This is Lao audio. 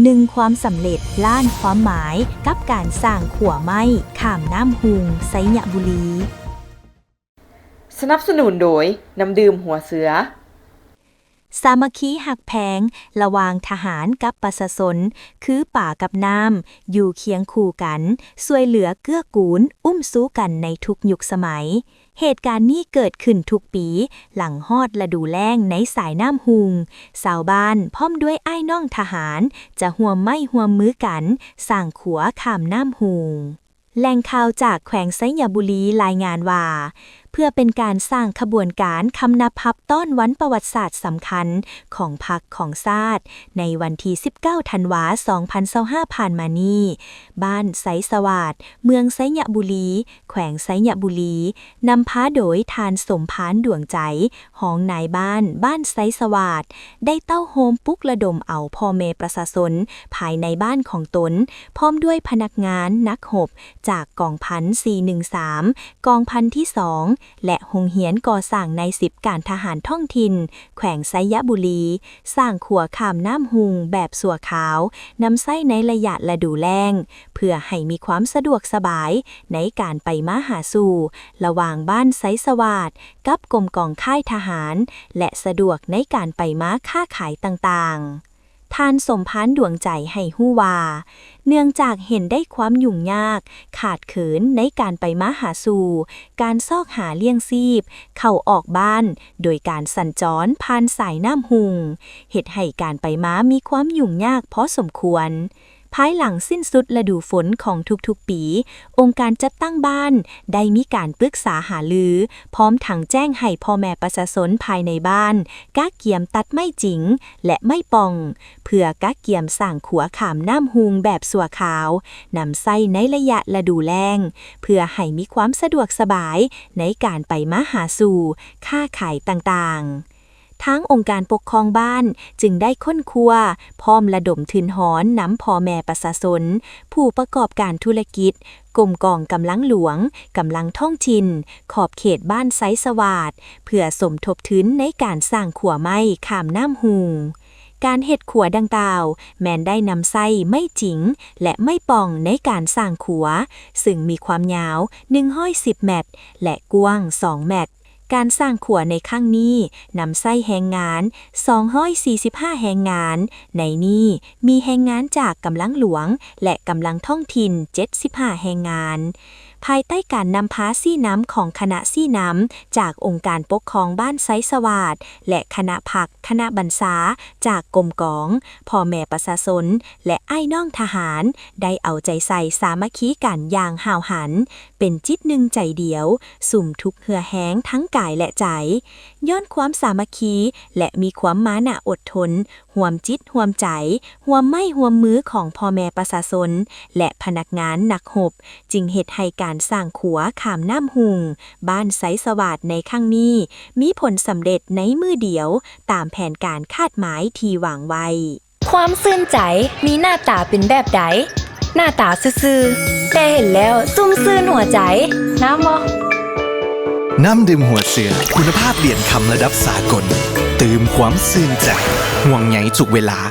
ໜຶ່ງຄວາມສຳເລັດລ້ານຄວາມໝາຍ ກັບການສ້າງຂົວໄມ້ຂ້າມນ້ຳຮຸ່ງ ໄຊຍະບູລີ. ສະໜັບສະໜູນໂດຍ ນ້ຳດື່ມຫົວເສືອ. ສາມັກຄີຮັກແພງລະຫວ່າງທະຫານກັບປະຊາຊົນ ຄືປາກັບນ້ຳ ຢູ່ຄຽງຄູ່ກັນ ຊ່ວຍເຫຼືອເກື້ອກູນ ອຸ້ມຊູກັນໃນທຸກຍຸກສະໄໝ. ເຫດການນີ້ເກີດຂຶ້ນທຸກປີ ຫຼັງຮອດລະດູແລ້ງໃນສາຍນ້ຳຮຸ່ງ, ຊາວບ້ານພ້ອມດ້ວຍອ້າຍນ້ອງທະຫານ ຈະຮ່ວມໄມ້ຮ່ວມມືກັນສ້າງຂົວຂ້າມນ້ຳຮຸ່ງ. ແຫຼ່ງຂ່າວຈາກແຂວງໄຊຍະບູລີລາຍງານວ່າ ເພື່ອເປັນການສ້າງຂະບວນການຄຳນັບພັບຕ້ອນວັນປະຫວັດສາດສຳຄັນຂອງພັກຂອງຊາດ ໃນວັນທີສິບເກົ້າ ທັນວາ ສອງພັນຊາວຫ້າ ຜ່ານມານີ້, ບ້ານໄຊສະຫວາດ ເມືອງໄຊຍະບູລີ ແຂວງໄຊຍະບູລີ ນຳພາໂດຍທ່ານ ສົມພານ ດວງໃຈ ຮອງນາຍບ້ານ ບ້ານໄຊສະຫວາດ ໄດ້ເຕົ້າໂຮມປຸກລະດົມເອົາພໍ່ແມ່ປະຊາຊົນພາຍໃນບ້ານຂອງຕົນ ພ້ອມດ້ວຍພະນັກງານນັກຮົບຈາກກອງພັນສີ່ໜຶ່ງສາມ ກອງພັນທີສອງ ແລະ ໂຮງຮຽນກໍ່ສ້າງນາຍສິບການທະຫານທ້ອງຖິ່ນ ແຂວງໄຊຍະບູລີ ສ້າງຂົວຂ້າມນ້ຳຮຸ່ງແບບຊົ່ວຄາວ ນຳໃຊ້ໃນໄລຍະລະດູແລ້ງ ເພື່ອໃຫ້ມີຄວາມສະດວກສະບາຍໃນການໄປມາຫາສູ່ ລະຫວ່າງບ້ານໄຊສະຫວາດກັບກົມກອງຄ້າຍທະຫານ ແລະ ສະດວກໃນການໄປມາຄ້າຂາຍຕ່າງໆ. ທ່ານ ສົມພານ ດວງໃຈ ໃຫ້ຮູ້ວ່າ ເນື່ອງຈາກເຫັນໄດ້ຄວາມຫຍຸ້ງຍາກ ຂາດເຂີນໃນການໄປມາຫາສູ່, ການຊອກຫາລ້ຽງຊີບ, ເຂົ້າອອກບ້ານໂດຍການສັນຈອນຜ່ານສາຍນ້ຳຮຸ່ງ ເຮັດໃຫ້ການໄປມາມີຄວາມຫຍຸ້ງຍາກພໍສົມຄວນ. ພາຍຫຼັງສິ້ນສຸດລະດູຝົນຂອງທຸກໆປີ, ອົງການຈັດຕັ້ງບ້ານໄດ້ມີການປຶກສາຫາລື ພ້ອມທັງແຈ້ງໃຫ້ພໍ່ແມ່ປະຊາຊົນພາຍໃນບ້ານກະກຽມຕັດໄມ້ຈິງ ແລະ ໄມ້ປ່ອງ ເພື່ອກະກຽມສ້າງຂົວຂ້າມນ້ຳຮຸ່ງແບບຊົ່ວຄາວ ນຳໃຊ້ໃນໄລຍະລະດູແລ້ງ ເພື່ອໃຫ້ມີຄວາມສະດວກສະບາຍໃນການໄປມາຫາສູ່, ຄ້າຂາຍຕ່າງໆ. ທາງອົງການປົກຄອງບ້ານຈຶ່ງໄດ້ຄົ້ນຄວ້າ ພ້ອມລະດົມທຶນຮອນນຳພໍ່ແມ່ປະຊາຊົນ, ຜູ້ປະກອບການທຸລະກິດ, ກົມກອງກຳລັງຫຼວງ, ກຳລັງທ້ອງຖິ່ນ, ຂອບເຂດບ້ານໄຊສະຫວາດ ເພື່ອສົມທົບທຶນໃນການສ້າງຂົວໄມ້ຂ້າມນ້ຳຮຸ່ງ. ການເຮັດຂົວດັ່ງກ່າວ ແມ່ນໄດ້ນຳໃຊ້ໄມ້ຈິງ ແລະ ໄມ້ປ່ອງໃນການສ້າງຂົວ, ເຊິ່ງມີຄວາມຍາວໜຶ່ງຮ້ອຍສິບແມັດ ແລະ ກວ້າງສອງແມັດ. ການສ້າງຂົວໃນຄັ້ງນີ້ນຳໃຊ້ແຮງງານສອງຮ້ອຍສີ່ສິບຫ້າແຮງງານ, ໃນນີ້ມີແຮງງານຈາກກຳລັງຫຼວງ ແລະ ກຳລັງທ້ອງຖິ່ນເຈັດສິບຫ້າແຮງງານ. ພາຍໃຕ້ການນຳພາຊີ້ນຳຂອງຄະນະຊີ້ນຳຈາກອົງການປົກຄອງບ້ານໄຊສະຫວາດ ແລະ ຄະນະພັກ, ຄະນະບັນຊາຈາກກົມກອງ, ພໍ່ແມ່ປະຊາຊົນ ແລະ ອ້າຍນ້ອງທະຫານ ໄດ້ເອົາໃຈໃສ່ສາມັກຄີກັນຢ່າງຫ້າວຫັນ, ເປັນຈິດໜຶ່ງໃຈດຽວ, ສຸມທຸກເຫື່ອແຮງທັງກາຍ ແລະ ໃຈ. ຍ້ອນຄວາມສາມັກຄີ ແລະ ມີຄວາມມານະອົດທົນ, ຮ່ວມຈິດຮ່ວມໃຈ, ຮ່ວມໄມ້ຮ່ວມມືຂອງພໍ່ແມ່ປະຊາຊົນ ແລະ ພະນັກງານນັກຮົບ ຈຶ່ງເຮັດໃຫ້ການສ້າງຂົວຂ້າມນ້ຳຮຸ່ງ ບ້ານໄຊສະຫວາດໃນຄັ້ງນີ້ ມີຜົນສຳເລັດໃນມື້ດຽວ ຕາມແຜນການຄາດໝາຍທີ່ວາງໄວ້. ຄວາມຊື່ນໃຈມີໜ້າຕາເປັນແບບໃດ? ໜ້າຕາຊື່ໆ ແຕ່ເຫັນແລ້ວຊຸ່ມຊື່ນຫົວໃຈ. ງາມບໍ່? ນ້ຳດື່ມຫົວເສືອ ຄຸນນະພາບຫຼຽນຄຳລະດັບສາກົນ ຕື່ມຄວາມຊື່ນໃຈ ຫ່ວງໃຍທຸກເວລາ.